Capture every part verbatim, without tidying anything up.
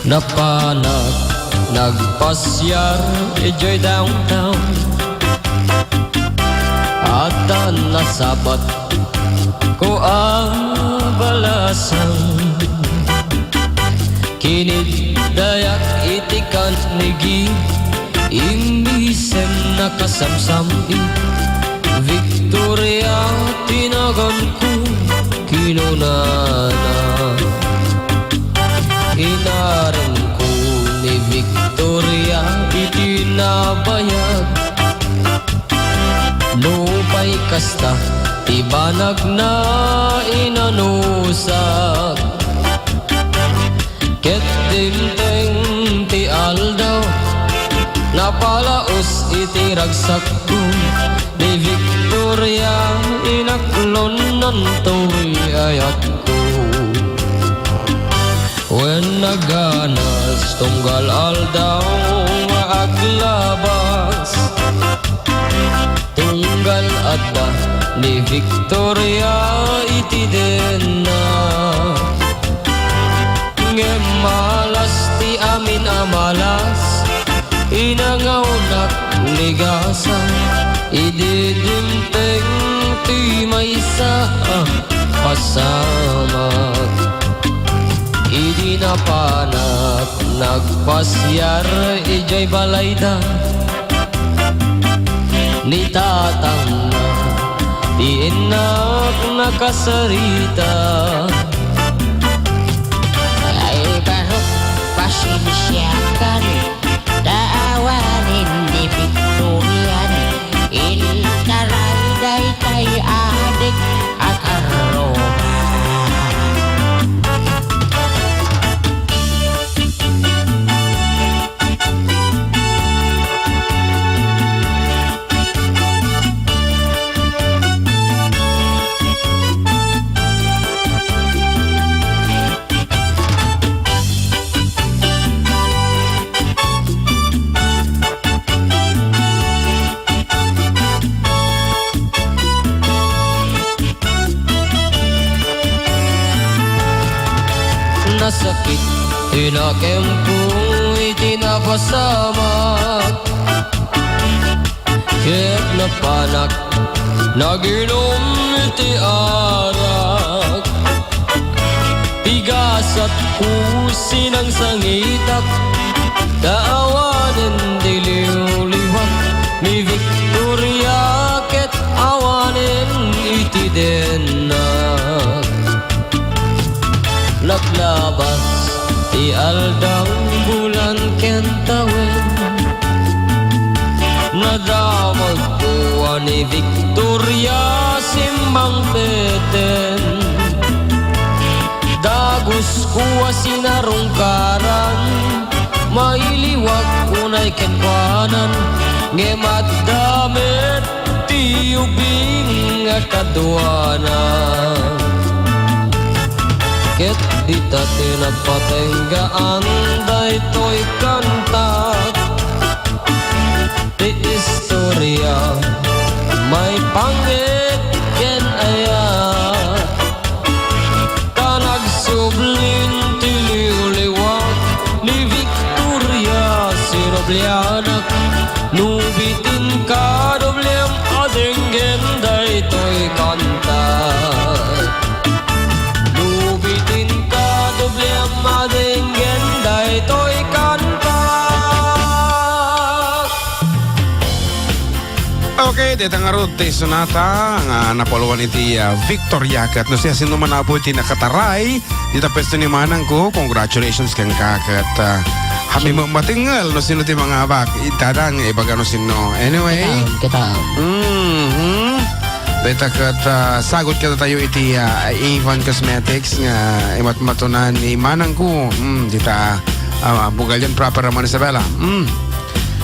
Napanak nagpasiar idiay downtown. Adda nasabatko a balasang. Kiniddayak iti kannigi, immisem nakasamsam-it. Victoria ti naganko, kinunana. Inarenko ni Victoria iti nabayag. Nupay kasta ti banagna, inanusak. Ket dimteng ti aldaw, napalaos iti ragsakko ni Victoria, inaklonnantoy ayatko. Wen naganas tunggal aldaw nga aglabas, tunggal adda ni Victoria iti denna. Ngem malas ti amin a malas, inangawnak ni gasa, idi dimteng ti maysa a pasamak. Idi napanak nagpasiar idiay balayda, ni tatangna ti innak nakasarita. Ay, barok, pasensiakan, ta awanen ni Victorian, intaray daytay adik a karroma. Nasakit ti nakemko iti napasamak, ket napanak naginom iti arak. Ti gasatko sinangsangitak, ta awanen ti liwliwak ni Victoria ket awanen iti denna. Naglabas ti aldaw, bulan ken tawen. Nadamagko a ni Victoria simmangpeten. Dagusko a sinarungkaran, mailiwak unay kenkuanan, ngem adda met ti ubing a kaduana. Ket dita ti nagpatenggaan daytoy kanta. Ti istoria, maipanggep ken ayat. Ta nagsublin ti liwliwak ni Victoria, sinublianak. No bitin ka, doblem a denggen daytoy kanta. No bitin ka, doblem a denggen daytoy kanta. Okay, dayta ngarud ti sonata nga napauluan iti, ah, Victoria ket no siasinoman a pay ti nakataray dita pwesto ni manangko, congratulations kenka ket, ah, happy mo matengngel no sino ti mangabak. Itadang ibaga no sino. Anyway. Kita, kita. Mhm. Dayta ket, ah, sagut kadatayo iti, ah, Avon Cosmetics nga imatmatunan ni manangko. Mm, dita, ah, Bugalion proper naman, Isabela. Mm.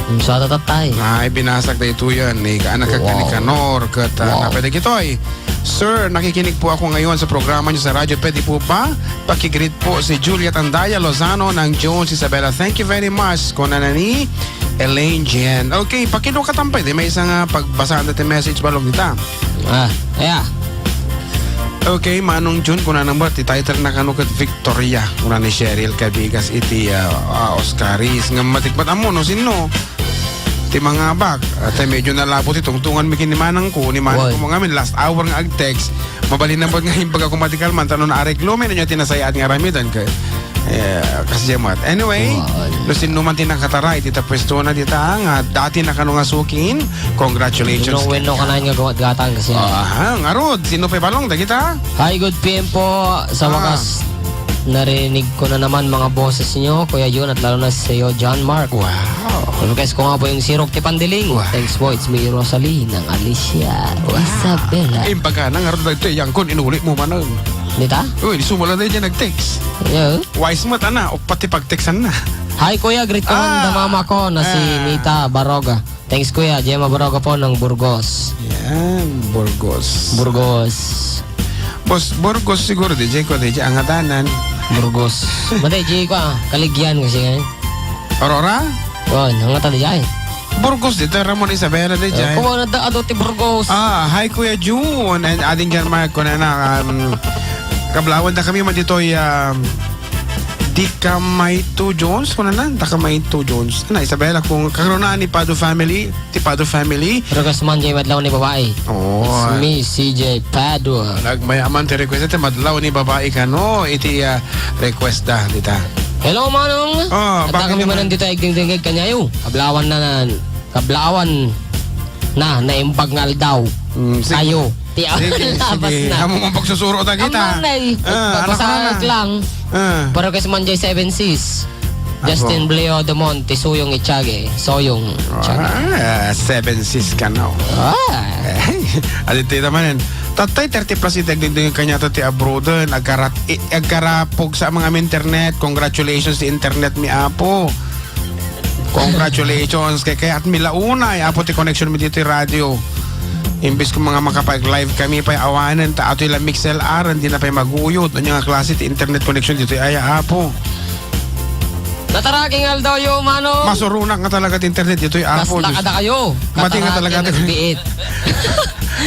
Mm, sa tatatay. Ay, binasak daytoy yan. Ni kaanak ka ni Wow. Kanor, kat, ah, Wow. napwede kitoy. Sir, nakikinig po ako ngayon sa programa niyo sa radyo. Pwede po ba pakigreet po si Juliet Andaya Lozano ng Jones Isabela? Thank you very much. Kunana ni Elaine Jen. Okay, pakidwa ka tampay. Di may isang, ah, pagbasaan natin message balog dita. Ah, yeah. Okay, Manong Jun, kunana met, ti title na kano ket Victoria, kuna ni Cheryl Cabigas iti, ah, ah, Oscaris. Ngem matikmat ammo no sinno ti mangabak. Ata medyo nalabo ti tungtungan mi ken ni manangko, ni manangko Wan. Nga amin, last hour nga ag-text. Mabalin na pod nga imbag ako madi kalman, ta no naareglo mi, ania ti nasayaat nga aramiden, ket, eh, kas diay met. Anyway, Wan. No sinno man ti nakataray, ti tapuesto na dita, nga dati na kano nga sukin, congratulations. Wenno, wenno kanayon nga gumatgatang kasi. Aha, ngarud, sinno pay balong, dagita? Hi, good P M po. Sa Ah. wakas, narinig ko na naman mga boses nyo, Kuya Jun, at lalo na sa iyo, John Mark. Wow. Request ko nga po yung Sirok ti Pandiling. Wow. Thanks po, it's me, Rosalie, ng Alicia Wow. Isabela. Imbaga na, ngarud dagito, yang kun, inuli mo man. Dita? Uy, sumala na dyan nag-text. Yeah. Wise mo, tana, o pati pag-textan na. Hi, Kuya. Greet ko man Ah. da mama ko na si Ah. Mita Baroga. Thanks, Kuya. Gemma Baroga po ng Burgos. Yan, Burgos. Burgos. Boss, Burgos siguro, D J ko, D J, angatanan. Burgos. Mata, D J ko, ah. Kaligyan kasi, eh. Aurora? Oh, nangata, D J. Burgos, dito, Ramon Isabela, D J. Eh, kung ano, da-, ado ti Burgos. Ah, hi, Kuya Jun, and Ading John Mark, kuna na, um, kablawan da kami, man ditoy, um, Di ka Maito Jones? Kuna na, da ka Maito Jones. Na, Isabela, kung kagrunaan ni Pado family, ti Pado family. Request man jay madlaw ni babae. Oh. It's me, C J Pado. Nagmayaman ti request, ti madlaw ni babae kano, iti, ah, request da, dita. Hello, Manong. Oh, Adda bakit kami naman? Manan dito, igdingdingig kanyayo. Kablawan na, na, kablawan na, naimbag nga aldaw. Mm, sige. Tayo. Ti Sige, labas sige. Na. Amo man pagsusuro ta kita. Aman, ay, Ah, ano ka na? Lang. Ah. Pero kasi man jay Seven Seas. Ako. Justin Bleo de Monte, Suyong Itiage. Soyong Itiage. Ah, Seven Seas ka na. Ah. Eh, adi ti naman. Tatay, thirty plus itag dingding kanya to ti abroad. Agkarat-, i-, agkarapog sa mga internet. Congratulations ti internet mi, apo. Congratulations. Kay, kay at milaunay, apo ti connection mi dito radio. Imbis ko mga makapag-live kami pay awanen, ta atoy la mixel R, hindi na pay maguyod. Anya nga klase ti internet connection dito, ay, apo. Nataraging aldaw yo, mano. Masurunak nga talaga ti internet dito, apo. Kasla kada kayo. Mati nga talaga ti nagbiit.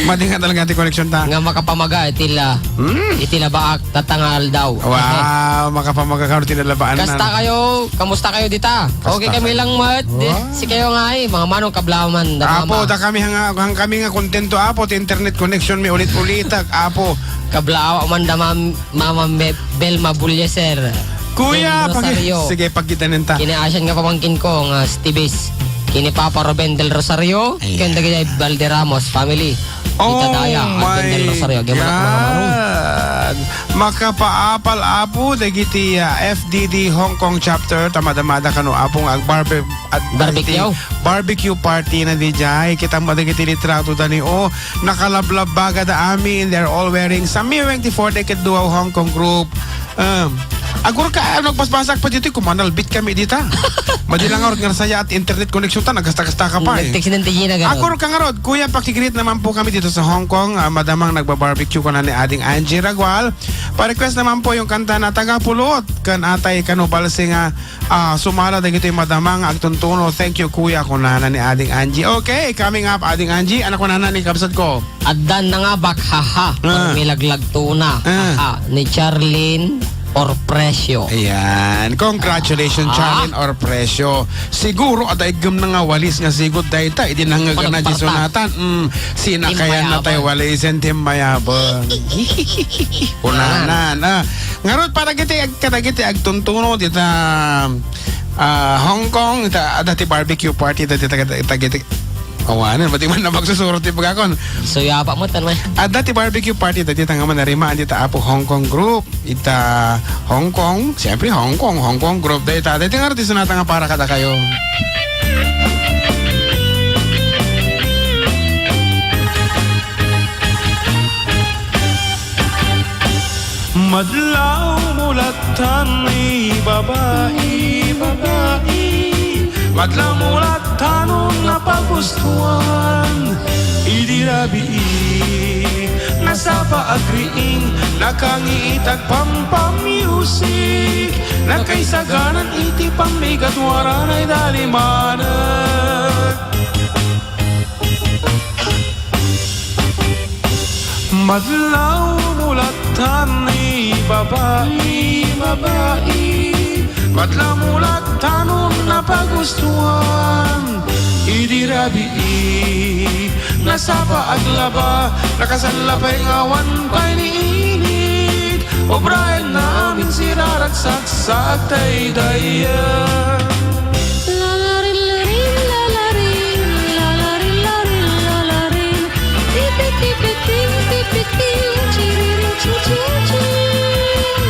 Mati nga talaga ti connection ta. Nga makapamaga iti la, Hmm. iti labaak. Tatangal daw. Wow, makapamagakaro ti lalabaan na. Kasta kayo, kamusta kayo dita? Kasta Okay kami kayo. Lang, mat. Di, Wow. Si kayo nga ay, mga manong kablawan, da Apo, mama. Da kami hang, hang kami nga kontento, apo, ti internet connection mi ulit-ulitak, apo. Kablawa man da mam-, mama me-, Belma Bulyeser. Kuya, Del pagi-, Rosario. Sige, pagkitanen ta. Kini Asian nga pamangkin ko, nga Stibis. Kini Papa Ruben Del Rosario, Ayan. Ken dagiti Valderramos family. Oh Itadaya, Alden del my Rosario, Gemma Nakamamarong. God! Makapaapal, Apo, dagiti, ah, F D D Hong Kong chapter, ta madamada kano, Apo, nga agbarbe-, ag-, Barbecue. Barbecue party na di jay. Kita mo dagiti litrato da ni, oh, nakalablabbaga da amin. They're all wearing Sammy Weng ti four decade duo Hong Kong group. Um, agurka, ano, nagpaspasak pa dito, kumanalbit kami dita. Madi lang nga, nga saya at internet connection ta, nagkasta-kasta ka pa, eh. Nagtext ng Tigina, ganun. Agurka nga rod, kuya, pakigreet naman po kami dito sa Hong Kong. Ah, madamang nagbabarbecue ko na ni Ading Angie Ragual. Pa-request naman po yung kanta na Taga Pulot, kan Atay Kano Balse nga, ah, sumala dagito yung madamang agtuntuno. Thank you, kuya, kunana ni Ading Angie. Okay, coming up, Ading Angie, anak ko nana ni kabsat ko. Addan na nga bak, haha. Ah. Pag may laglagto na. Ah. Haha. Ni Charlene Orpresio. Ayan. Congratulations, Ah. Charlene Orpresio. Siguro, adda igem na nga walis nga sigud dayta. Idi nangagana di Pagparta. Sunatan. Mm, sinakayan na tayo Timayabang. Walisen, timayabang. Kunanan, ah. Ngarud, para giti, ag-, kadagiti agtuntuno, dita, ah, Hong Kong, ita, adda ti barbecue party, dita, dita, dita, dita, Awanen, mati man na magsusurot ti pagkakon. Suyapa mo, tan, may. Adda ti barbecue party, dagiti nga man narimaan dita Apo Hong Kong Group. Ita Hong Kong, siyempre Hong Kong, Hong Kong Group. Dagita, dagiti nga artista nata nga para kada kayo. Madlaw mo latan ni babai, babai. Madlaw mo latan no napagustuan. Idi rabii, nasapa agriing, nakangiit agpampamusik, nakaisaganan iti pammigaduaran ay dalimanek. Madlaw mo Mulatan ni babai, babai, madlaw mulatan no napagustuan. Idi rabii, nasapa aglaba, nakasanla pay nga awan pay ni init. Obraenna amin siraragsak sa agdaydayan. Lalarin, larin, lalarin, lalarin, larin, lalarin. Tipit, tipit, tim, tipit, tim, chiririn, ching, ching, ching.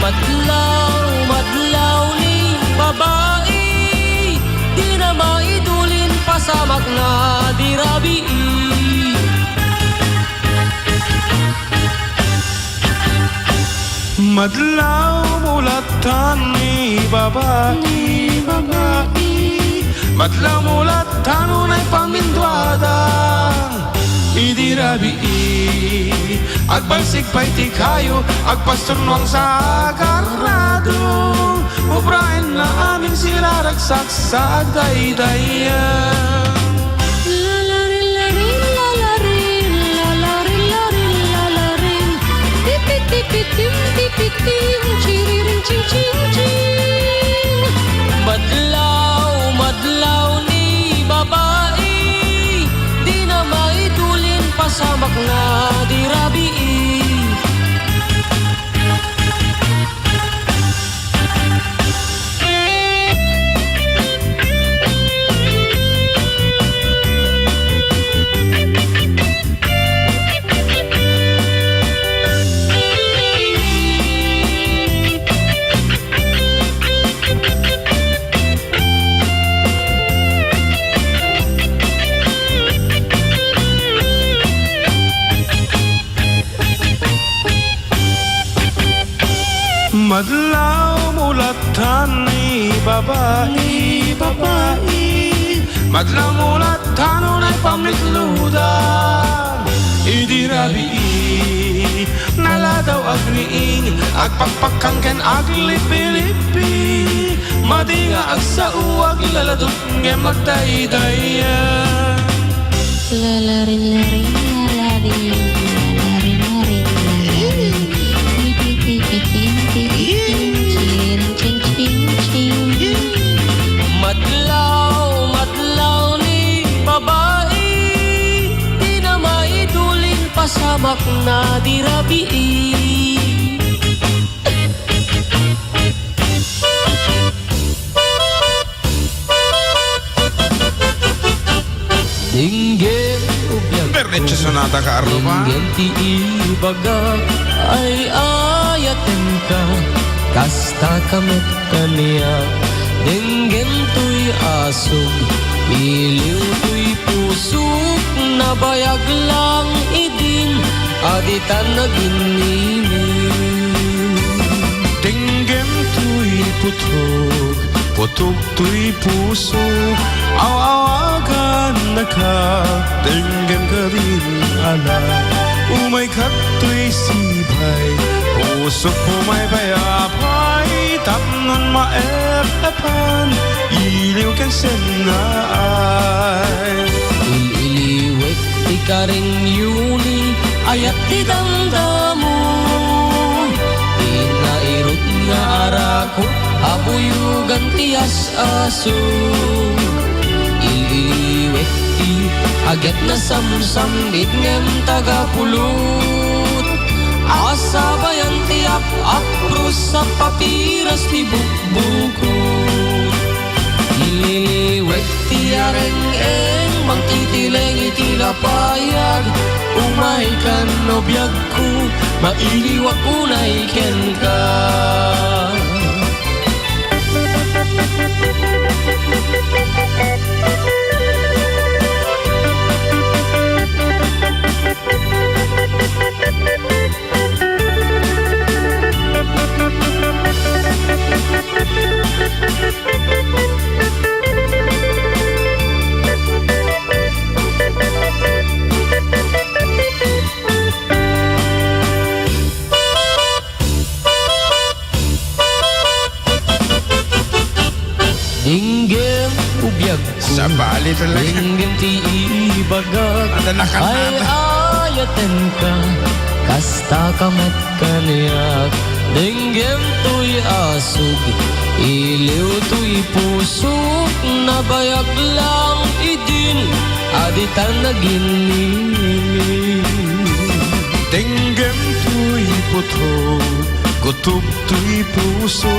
Madlaw, madlaw ni babai, dina maidulin pasamak na di rabii. Madlaw mulatan ni babai, ni babai. Madlaw mulatan no naipaminduada. Idi rabii, agbalsig pay ti kayo, agpasturnuang sa agarrado. Obraenna amin siraragsak sa agdaydayan. Lalarin, larin, lalarin, lalarin, larin, lalarin. Tipit, tipit, tim, tipit, tim, chiririn, ching, ching, ching. Madlaw, madlaw ni babai, dina maidulin pasamak na di rabii. Madlaw mulatan ni babai, babai. Madlaw mulatan no naipamitludan. Idi rabii, naladaw agriing, agpakpakkan ken aglipi-lipi. Madi nga agsao, aglaladot ngem agdaydayan. Lalarin, larin, lalarin, lalarin, larin, larin. Tipit, tipit, tim, tipit, tim, ching, ching, ching, ching. Madlaw, madlaw ni babai, dina maidulin pasamak na di rabii. Denggem, ubiag. Diretso sonata ka, Arlo, ba? Denggem ti ibagak, ay-ayatenka, kasta ka met kaniak. Denggem toy asog, iliw toy pusok, nabayag lang idin, a ditan nagin-inim. Denggem toy putok, putok toy puso, aw-awagannaka, denggem kadin ala. Umayka toy sipay, pusok pumaypay a pay, tapnon maep-epan, iliw ken sennaay. Il-iliwek ti karingyoni, ayat ti damdamo. Ti nairut nga arakot a buyogan ti as-aso. Il-iliwek ti agyat nasamsambit ngem tagapulot. Asabayan ti ap-apros a papiras ti buk- bukod. Ililiwek ti areng-eng, mangkitileng iti lapayag. Umaykan no biagko, mailiwak unay kenka. Denggem, ubiagko. Sabali talaga. Denggem ti ibagak. Ada nakanana. Ay-ayatenka. Kasta ka met kaniak, denggem toy asug, iliw toy pusok, nabayag lang idin a ditan nagin-ili. Denggem toy puto, gutob toy puso,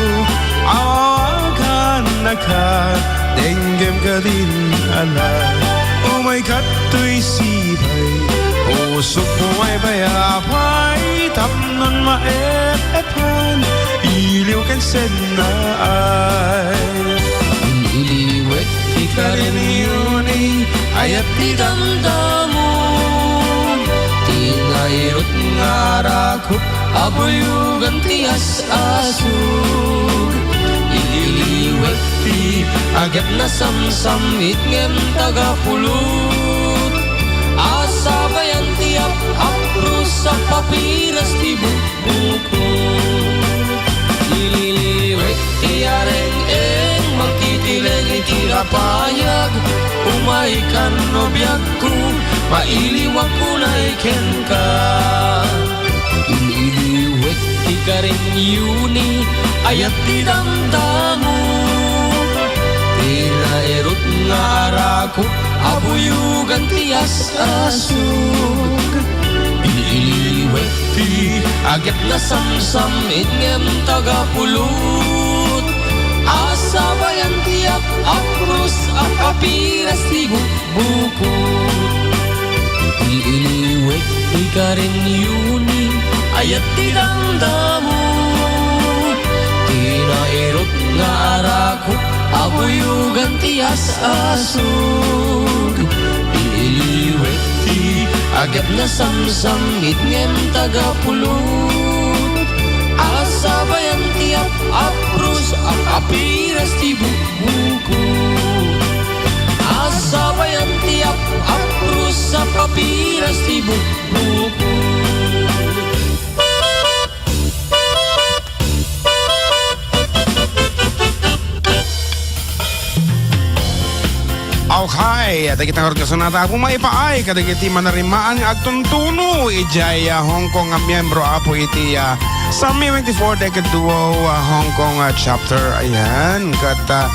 awagannak, denggem kadin ala. Umay kat toy sipay, pusok, umay bayapay, tapnon maep-epan, iliw ken sennaay. Iliwek ti karenyo ni ayat ti damdamo, ti nairut nga arakop a buyogan ti as-asug. Iliwek ti agep nasamsam itngem tagapulot, a sabayan ti ap-apros a papiras ti bu- Bukod. Ililiwek ti areng-eng, mangtitileng iti lapayag. Umay kan no biagko, mailiwak unay kenka. Ililiwek ti karenyo ni ayat ti damdamo. Ti nairut nga arakop a buyogan ti as-asug. Iliwek ti agep nasamsam itngem tagapulot, a sabayan ti ap-apros a papiras ti bukbukot. Iliwek ti karenyo ni ayat ti damdamo, ti nairut nga arakop a buyogan ti as-asug. Iliwek ti agep nasamsam itngem tagapulot, a sabayan ti ap-apros a papiras ti bukbukot. A sabayan ti ap-apros a papiras ti bukbukot. Okay, dagiti ngarud nga sonata, Apo, maipaay kadagiti manarimaan nga agtuntuno idiay, ah, Hong Kong nga miyembro, Apo, iti, ah, Sami twenty-four Decade Duo, ah, Hong Kong, ah, chapter. Ayan, ket, ah,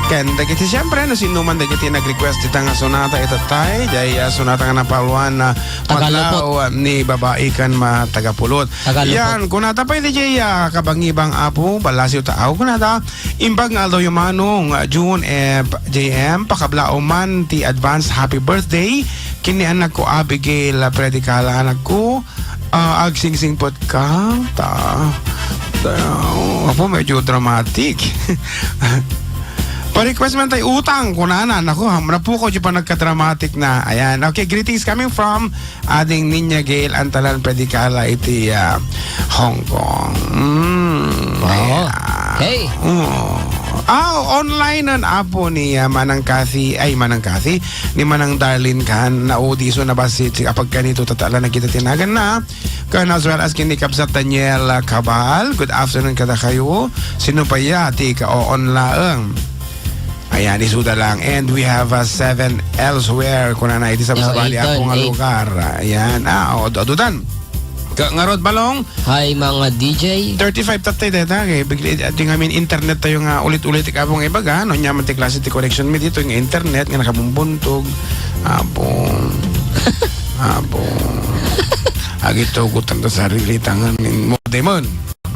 ken dagiti, siyempre, no sino man dagiti nag-request dita nga sonata, itattay, diay, ah, sonata nga napauluan, ah, Tagalupot. Madlaw, ah, ni Babai ken ma-, Tagapulot. Tagalupot. Yan, kunata pay diay, ah, kabangibang, Apo, ballasiw ta, aw, kunata, imbag nga aldaw yo Manong, ah, June F J M, pakablaaw man ti advance happy birthday ken ni anakko Abigail, ah, Predicala, anakko, ah, agsingsingpet ka, ta, ta, oh, Apo, medyo dramatic. Pa-request man tay utang, kunana, naku, ham-, napukaw diay panagka-dramatic na. Ayan, okay, greetings coming from Ading Niña Gail Antalan Predicala iti, ah, Hong Kong. Mm, wow. Yeah. Okay. Oh. Ah, online na, Apo, ni, ah, Manang Cathy, ay, Manang Cathy, ni Manang Darlene kan, na-audition na ba si, si apag kanito, tatala na kita tinagan na. Kan as well as ken ni Kabsat Daniel, ah, Cabal. Good afternoon kadakayo. Sino pa ya? Ti ka-on laeng. Ayan, isuda lang. And we have, uh, seven elsewhere. Kunana, iti sabsabali, Apo, nga lugar. Ayan. Ah, o, adudan. Ka-, ngarud, Balong? Hi, mga D J. Thirty-five tattay deta. Kay bigla, iti ngamin internet tayo nga ulit-ulit, ikaw nga ibaga, no? Nyaman ti klase ti connection mi dito, nga internet, nga nakabumbuntog. Apo. Apo. Agitugot ang sarili tangan. Modemon.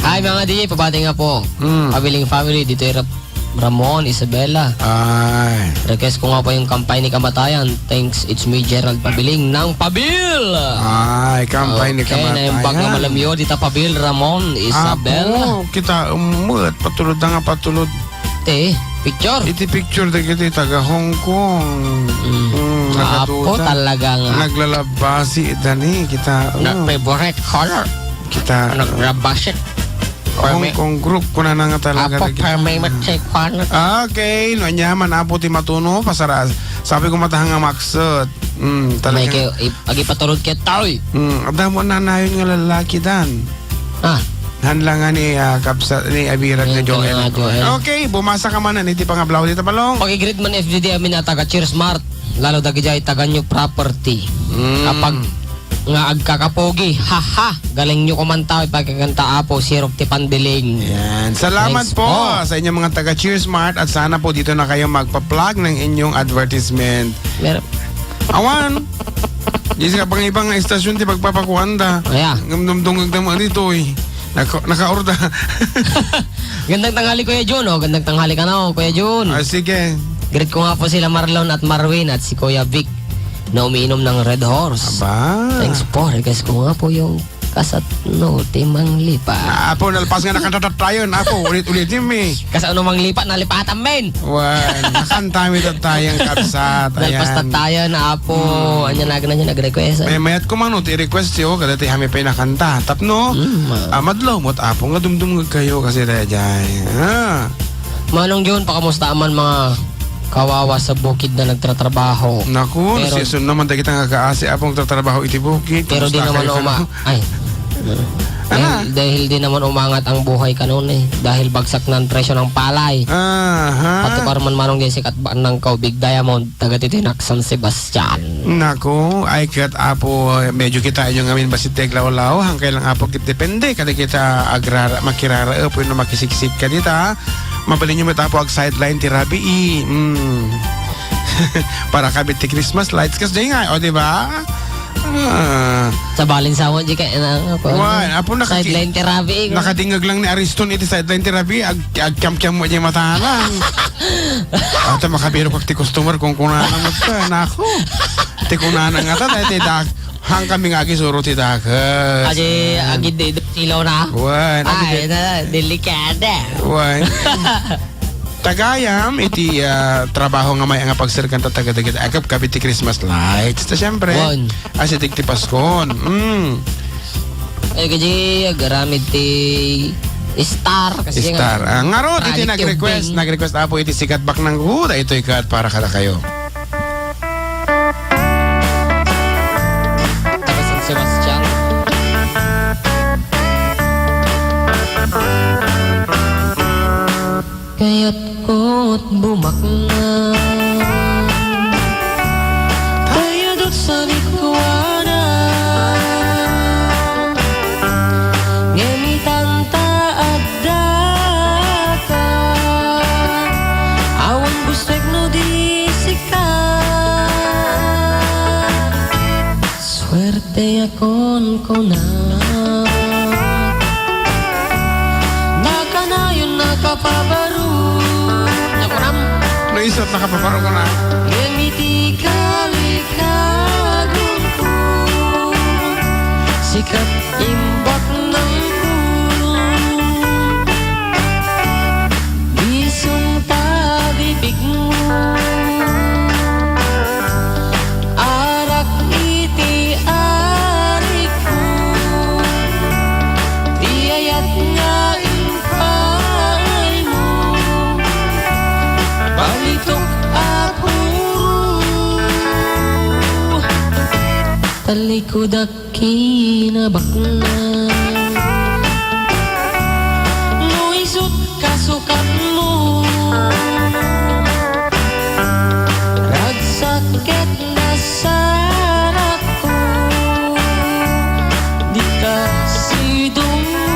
Hi, mga D J, pabati nga po. Mm. Pabiling family, dito yung Rap-, Ramon, Isabela. Ay. Request ko nga po yung Kampay ni Kamatayan. Thanks, it's me, Gerald Pabiling ng Pabil. Ay, Kampay ni Kamatayan. Okay, na yung bag na malamyo, dita Pabil, Ramon, Isabela. Apo, kita, um, patulod na nga, patulod. Te, picture. Iti picture dagiti taga Hong Kong. Mm. Mm, apo, talaga nga. Naglalabasi, dani, kita, oh. Favorite color. Kita, nagrabasik. Hong Kong group, kunana nga talaga. Apo, dagiti permi met sa ikuan. Okay, no, anya man, Apo, ti matuno, pasara-, sabi ko matahang nga maksud. Mm, talaga. May kayo, ip-, agipaturod kayo, taoy. Mm, adda mo nanayon nga lalaki, dan. Ah. Han lang nga ni, ah, kabsa-, ni Abirag nga Joel. Okay, bumasa ka man, iti pangablaw dita, Balong. Pag-greet man F G D amin a taga Cheers Mart, lalo dagiti taga New Property. Mm. Kapag nga agkakapogi. Haha! Galing nyo kumanta, ipakikanta, Apo, sirok ti pandiling. Yan. Salamat Thanks po po. sa inyong mga taga Cheers Mart at sana po dito na kayo magpa-plug ng inyong advertisement. Mer- Awan! Di sa pangibang nga istasyon ti pagpapakuanda. Aya. Ngamdumdungag naman dito eh. Naka, nakaorda. Gandang tanghali, Kuya Jun. Oh, gandang tanghali ka na, oh, Kuya Jun. Ah, sige. Greet ko nga po sila Marlon at Marwin at si Kuya Vic na umiinom ng Red Horse. Aba. Thanks po. Request ko nga po yung Kasat no, ti Manglipa. Apo, nalpas nga nakanta tayo. Apo, ulit-ulit yun, eh. Kasat no, Manglipa, nalipatan, men. Wan, nakanta mi tayo ang kabsat. Nalpas Ayan. tayo na, Apo. Hmm. Anya na, anya nag-request, eh. May mayat ko man, no, ti request yo, kada ti hami pa'y nakanta. Tapno, Mm, ma- ah, madlaw mo't Apo, nga dumdum kayo kasi dayjay. Ah. Manong Jun, pakamusta man mga kawawa sa bukid na nagtratrabaho? Naku, Pero nasiasun naman dagita nga kaasi, Apo, nagtratrabaho iti bukid. Pero di Kamusta naman kayo, uma-, ano? ay. Ala. Dahil, dahil di naman umangat ang buhay kanun eh. Dahil bagsak na ang presyo ng palay. Aha. Pati pa man manong din sikat ba ng Kaubig Diamond, taga Titinak, San Sebastian. Naku, ay ket Apo, medyo kita inyo ngamin basit ti aglawlaw, hangkay lang Apo, depende, kada kita agrara-, makiraraep wenno makisiksik kadita, mabalin nyo met Apo ag sideline ti rabii. Mm. Para kabit ti Christmas lights, kas di nga, o, di ba? Ah. Sa Balinsawan, di kay, na, Apo, Wan, Apo, nakati-, sideline ti rabii, eh. Nakadingag lang ni Ariston iti sideline ti rabii, ag-, agkiamkiam mo di matanan. Ato, makabiro kag ti customer kung kunana mo ka. Naku. Ti kunana nga ta, ti dak-, hang kami nga agisuro ti daket. Adi, Mm. agid-, silaw na. Wan, Ay, agid-, na, delikada. Wan. Tagayam iti, ah, trabaho nga may nga pagserkan ta taga dagiti agkabkabit ti Christmas lights. Ta, siyempre, Wan. asi ti Paskon. Mm. Ay, kadi, agaramid ti Star. Kasi Star. nga, Ah, ngarud, iti Project nag-request, Tubing. nag-request Apo iti sikat baknang. Daytoy kat para kada kayo. Taga San Sebastian. Kayat ko't bumaknang, kayat sa likuanan. Ngem itanta adda ka, awan gusto no di sika. Suerteakon kuna. Nakanayon nakapabaro. Nakunam. No, isut nakapabaro kuna. Ngem iti kalikagonko, sikat imbaknangko. Isun pagipigmo, arak iti arikko, ti ayat nga impaaymo, balitok a puro. Talikudak kinabaknang. No isut kasukatmo, ragsak ket nasarakko, dita sidongmo.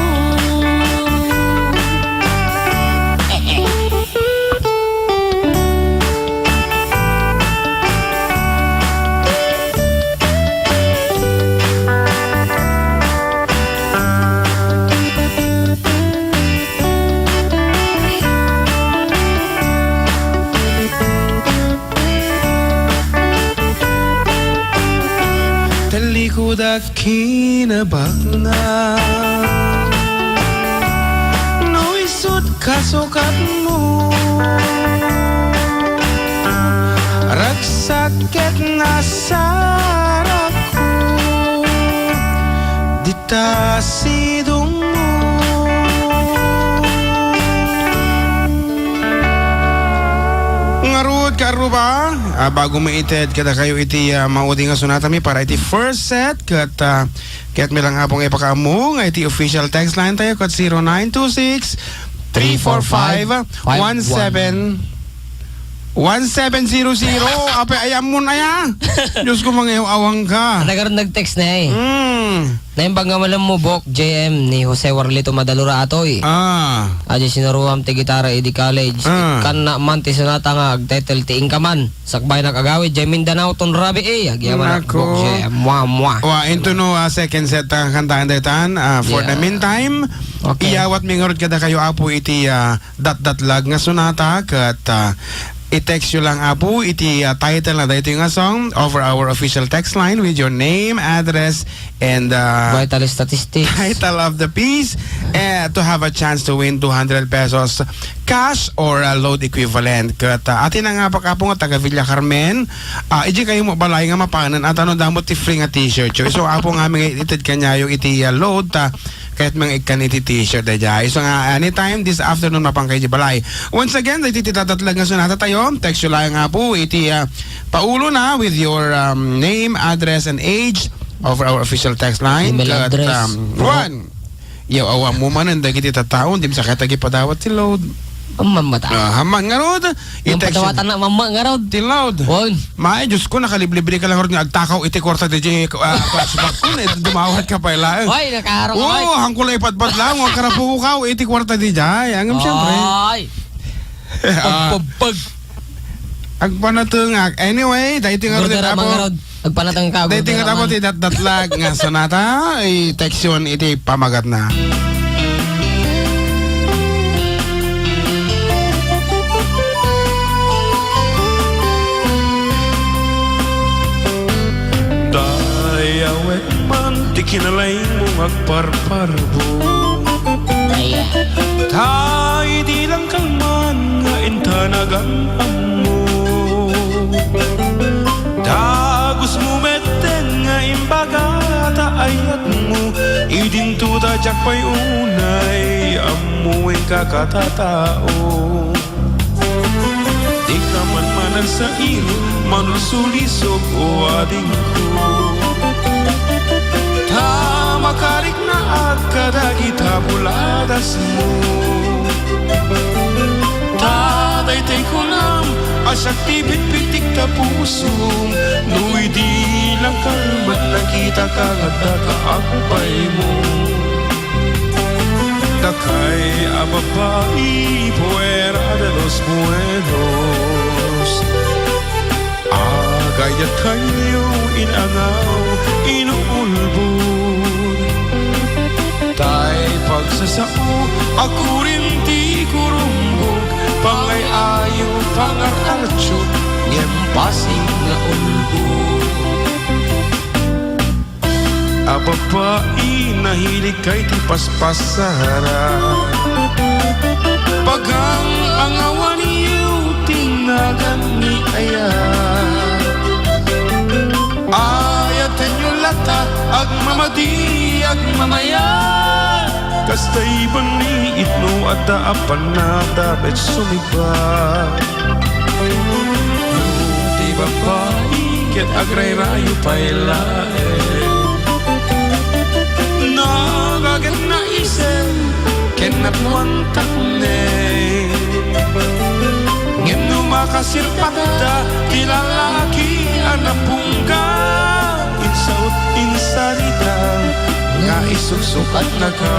Talikudak kinabaknang, no isut kasukatmo, ragsak ket nasarakko, dita sidongmo. Ngarud, kaarruba, ah, bago maited kadakayo iti, ah, maudi nga sonatami para iti first set, ket, ah, ket mi lang Apo nga ipakaammo nga iti official text line tayo ket zero nine two six, three four five, one seven One seven zero zero. Apay, ay, ammon aya. Diyos ko, mangiyaw-awang ka. Ata karon nag-text na eh. Mm. Naimbag nga malam mo, Bok J M ni Jose Warlito Madalura Atoy. Ah. Adi sinaruam ti gitara idi college. Ah. Ikkanna man ti sonata nga agtitle ti Ingka Man. Sakbay nag-agawid, jay Mindanao ton rabii, eh. Agyaman na, Nako. Bok J M. Mwa, mwa. Wa, into no, ah, second set, ah, kantaan daytan. Ah, for the Yeah. meantime, Okay. iyawat mi ngarud kadakayo, Apo, iti, ah, datdatlag nga sonata ket, ah, i-text yo lang, Apo, iti, ah, title na daytoy nga song over our official text line with your name, address, and, ah, Vital statistics. title of the piece, eh, to have a chance to win two hundred pesos cash or, ah, load equivalent. Ket, ah, ati na nga, Apo, nga taga Villa Carmen, ah, iji kayo mo balay nga mapanen, at ano, damo ti free nga t-shirt yo. So, Apo, nga amin nga ited kaniayo iti, ah, load, ta, Ket mangikkan iti t-shirt daydiay. So nga, anytime this afternoon, mapan kayo di balay. Once again, daytoy ti datdatlag nga sonata tayo. Text yo lang nga po iti, ah, paulo na with your, um, name, address, and age over our official text line. Email Ket, address. um, Bro. One. Yaw, awan mo man, ang dagiti tattaon, di mo sakit lagi padawat ti load. Ang mamata. Ah, haman nga rod, Yung i-text padawatan na mama nga rod. Ti load. Wan. May, Diyos ko, nakalibre-libre ka lang rod nga agtakaw iti kwarta di jay, ah, flashback ko, eh, dumawat ka pa ila. Ay, nakaro ka, Oo, ay. Hangko lang ipadpad lang, huwag karapukaw iti kwarta di jay. Angam, siyempre. Ay. Ah. Pag, pag, pag. Agpanatungak. Anyway, dahil ito nga Gordon rod, Ramang Apo. Rod. Agpanatang ka, Dahil ito nga Gordon Apo, Ramang. Ti dat-, datlag nga sonata, i-text yun, iti pamagat na. Dayawet man ti kinalaymo nga agparparbo. Ay. Ta idi lang kalman nga intanag am-ammo. Dagus mo metten nga imbaga ta ayatmo. Idinto ta diak pay unay ammoen ka katatao. Dika man managsair, manulsulisog, o adingko. Ta makariknaak kadagita buladasmo. Ta daytoy kunam a siak ti bitbitik ta pusom, no idi lang kalman nakitaka nga adda ka agpaymo. Dakay a babai fuera de los buenos. Agayat kayo inangaw inuulbod. Tay pagsasao a kurin ti kurumbog, pangay-ayo, pangar-archo, ngem pasig nga ulbod. A babai, nahilig kay ti paspasara. Pagang angawan iyo ti nagan ni ayat. Ayaten yo lata, agmamadi, agmamayat. Kasta iban ni itno adda a panata bet sumiba. Ti babai ket agrayrayo pay laeng. Nagaget na isem ken napuan takneng. Ngem no makasirpakda ti lalaki a napungga, insaut insarita nga isuksukatnaka.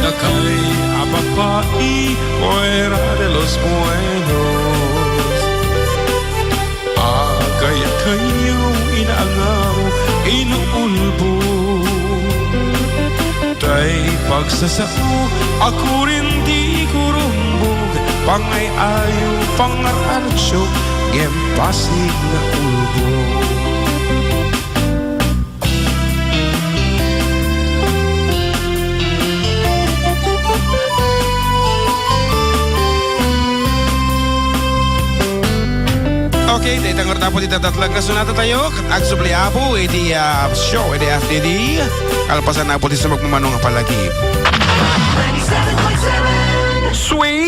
Dakay a babai, fuera de los buenos. Agayat kayo inangaw, inuulbo. Tay pagsasao a kurin ti kurumbog, pangay-ayo, pangar-archo, ngem pasig nga ulbo. Okay, dayta nga rod, Apo, ti datdatlag nga sonata tayo, ket agsubli, Apo, iti, ah, show, iti F D D. Kalpasan, Apo, ti sumagmamano nga palagi. Sweet.